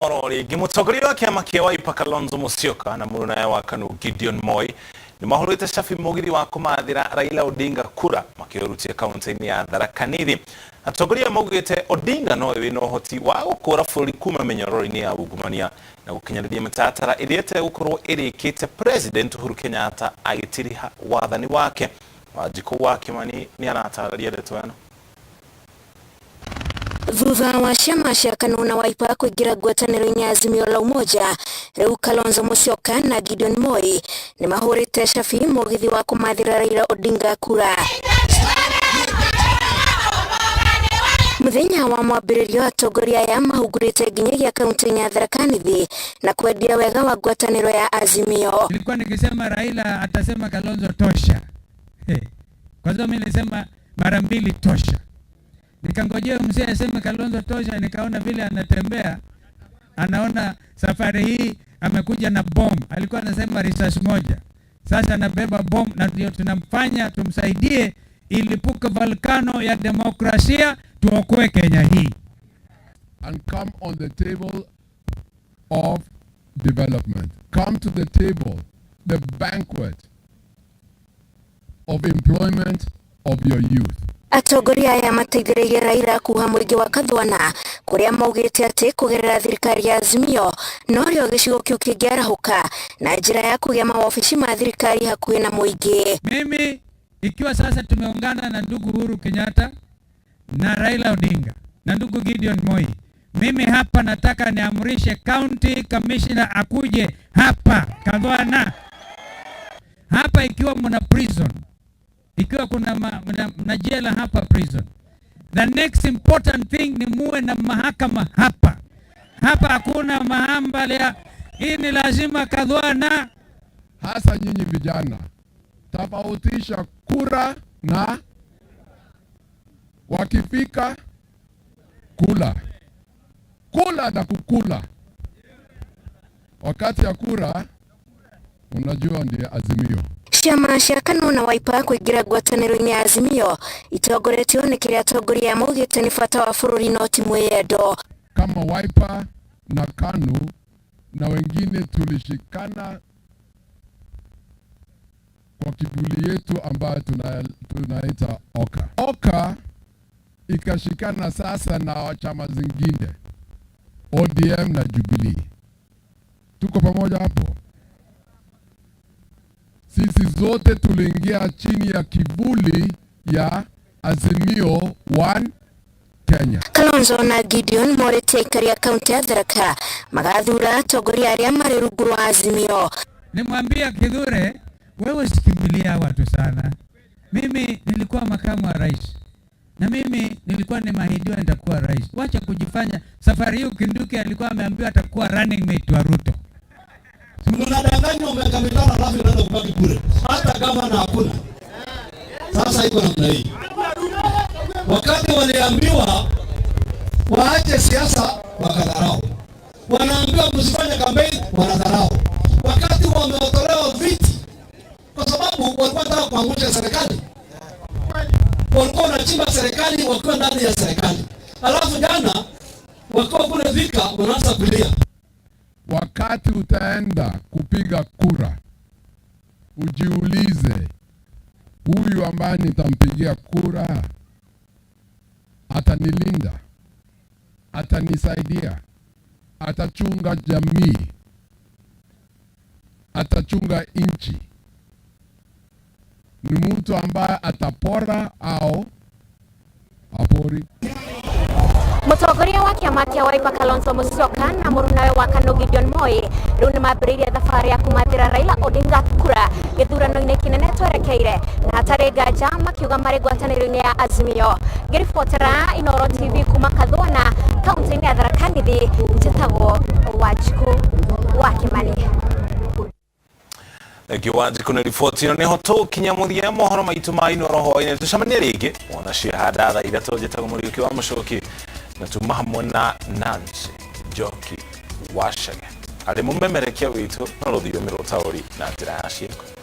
Oro rĩngĩ, mũtongoria wa kĩama kĩa Wiper Kalonzo Musyoka na mũrunawe wa KANU Gideon Moi nĩ mahũrĩte cabi mũgithi wa kũmathĩra Raila Odinga kura makĩũrutia kaunti-inĩ ya Tharaka Nithi. Atongoria maugĩte Odinga nowe wĩna ũhoti wa gũkũra bũrũri kuma mĩnyororo-inĩ ya ungumania na gũkinyanĩria mĩtaratara ĩrĩa ĩtegũkorwo ĩrĩkĩte President Uhuru Kenyatta agĩtiriha wathani wake. Wanjikũ wa Kĩmani nĩ aratarĩria ndeto ĩno. Thutha wa ciama cia KANU na Wiper kũingĩra ngwatanĩro-inĩ ya Azimio la Umoja, rĩu Kalonzo Musyoka na Gideon Moi nĩ mahũrĩte cabi mũgithi wa kũmathĩra Raila Odinga kura. Mũthenya wa mwambĩrĩrio atongoria aya mahungurĩte nginyagia kaunti-inĩ ya Tharaka Nithi na kwendia wega wa ngwatanĩro ya Azimio. Nilikuwa nikisema Raila atasema Kalonzo tosha. Hey. Kwanza mimi nilisema mara mbili tosha. Nikangojea mzee aseme Kalonzo tosha, nikaona vile anatembea, anaona safari hii amekuja na bomb. Alikuwa anasema risasi moja, sasa anabeba bomb, na ndio tunamfanya tumsaidie ilipuke volcano ya demokrasia, tuokoe Kenya hii. And come on the table of development. Come to the table, the banquet of employment of your youth. Atongoria aya mateithĩrĩirie Raila kuha mũingĩ wa Kathwana kũrĩa maugĩte atĩ kũgerera thirikari ya Azimio norĩo gĩcigo kĩu kĩngĩarahũka na njĩra ya kũgĩa mawobici ma thirikari hakuhĩ na mũingĩ. Mimi ikiwa sasa tumeungana na ndugu Uhuru Kenyatta na Raila Odinga na ndugu Gideon Moi, mimi hapa nataka niamrishe county commissioner akuje hapa Kathwana hapa, ikiwa mna prison, ikiwa kuna mna jela hapa prison, the next important thing ni muwe na mahakama hapa. Hapa hakuna mahambala, hii ni lazima Kathwana. Hasa nyinyi vijana, tofautisha kura na wakifika kula kula na kukula. Wakati ya kura, unajua ndiye Azimio. Ciama cia KANU na Wiper kũingĩra ngwatanĩro-inĩ ya Azimio itongoretio nĩ kĩrĩa atongoria maugĩte nĩ bata wa bũrũri no ti mwĩyendo. Kama Wiper na KANU na wengine tulishikana kwa kivuli yetu ambayo tunaita OKA. OKA ikashikana sasa na chama zingine ODM na Jubilee. Tuko pamoja hapo. Sisi zote tuliingia chini ya kivuli ya Azimio One Kenya. Kalonzo na Gideon morĩtie aikari a kaunti ya Tharaka magathura atongoria arĩa marĩ rungu rwa Azimio. Nimwambia Kithure, wewe usikimbilia watu sana. Mimi nilikuwa makamu wa rais na mimi nilikuwa nimeahidiwa nitakuwa rais. Wacha kujifanya. Safari hii Kindiki alikuwa ameambiwa atakuwa running mate wa Ruto. Mnadanganywa miaka 5 alafu unaenda kubaki bure, hata gavana hakuna. Sasa iko namna hii. Wakati waliambiwa waache siasa wakadharau, wanaambiwa msifanye kampeni wanadharau. Wakati wameotolewa viti kwa sababu walikuwa wanataka kuangusha serikali, walikuwa wanachimba serikali wakiwa ndani ya serikali, alafu jana wakiwa kule Thika wanaanza kulia. Wakati utaenda kupiga kura, ujiulize, huyu ambaye nitampigia kura atanilinda, atanisaidia, atachunga jamii, atachunga nchi. Ni mtu ambaye atapora au apori? Mũtongoria wa kĩama kĩa Wiper Kalonzo Musyoka na mũrunawe wa KANU Gideon Moi rĩu nĩ mambĩrĩirie thabarĩ ya kũmathĩra Raila Odinga kura gĩthurano-inĩ kĩnene twerekeire, na hatarĩ nganja makiuga marĩ ngwatanĩro-inĩ ya Azimio. Ngĩribotera Inooro TV kuma Kathwana kaunti-inĩ ya Tharaka Nithi, njĩtagwo Wanjikũ wa Kĩmani. Thengiũ Wanjikũ nĩ riboti ĩno. Nĩho tũkinya mũthia mohoro maitũ ma Inooro hwaĩ-inĩ. Tũcemanie rĩngĩ wona ciahanda thaa 3. Njĩtagwo Mũriũki wa Mũcoki na tuma hamwe na Nancy Njoki Wachage arĩ mũmemerekia witũ na rũthiomi rwa ũtaũri na njĩra ya ciĩko.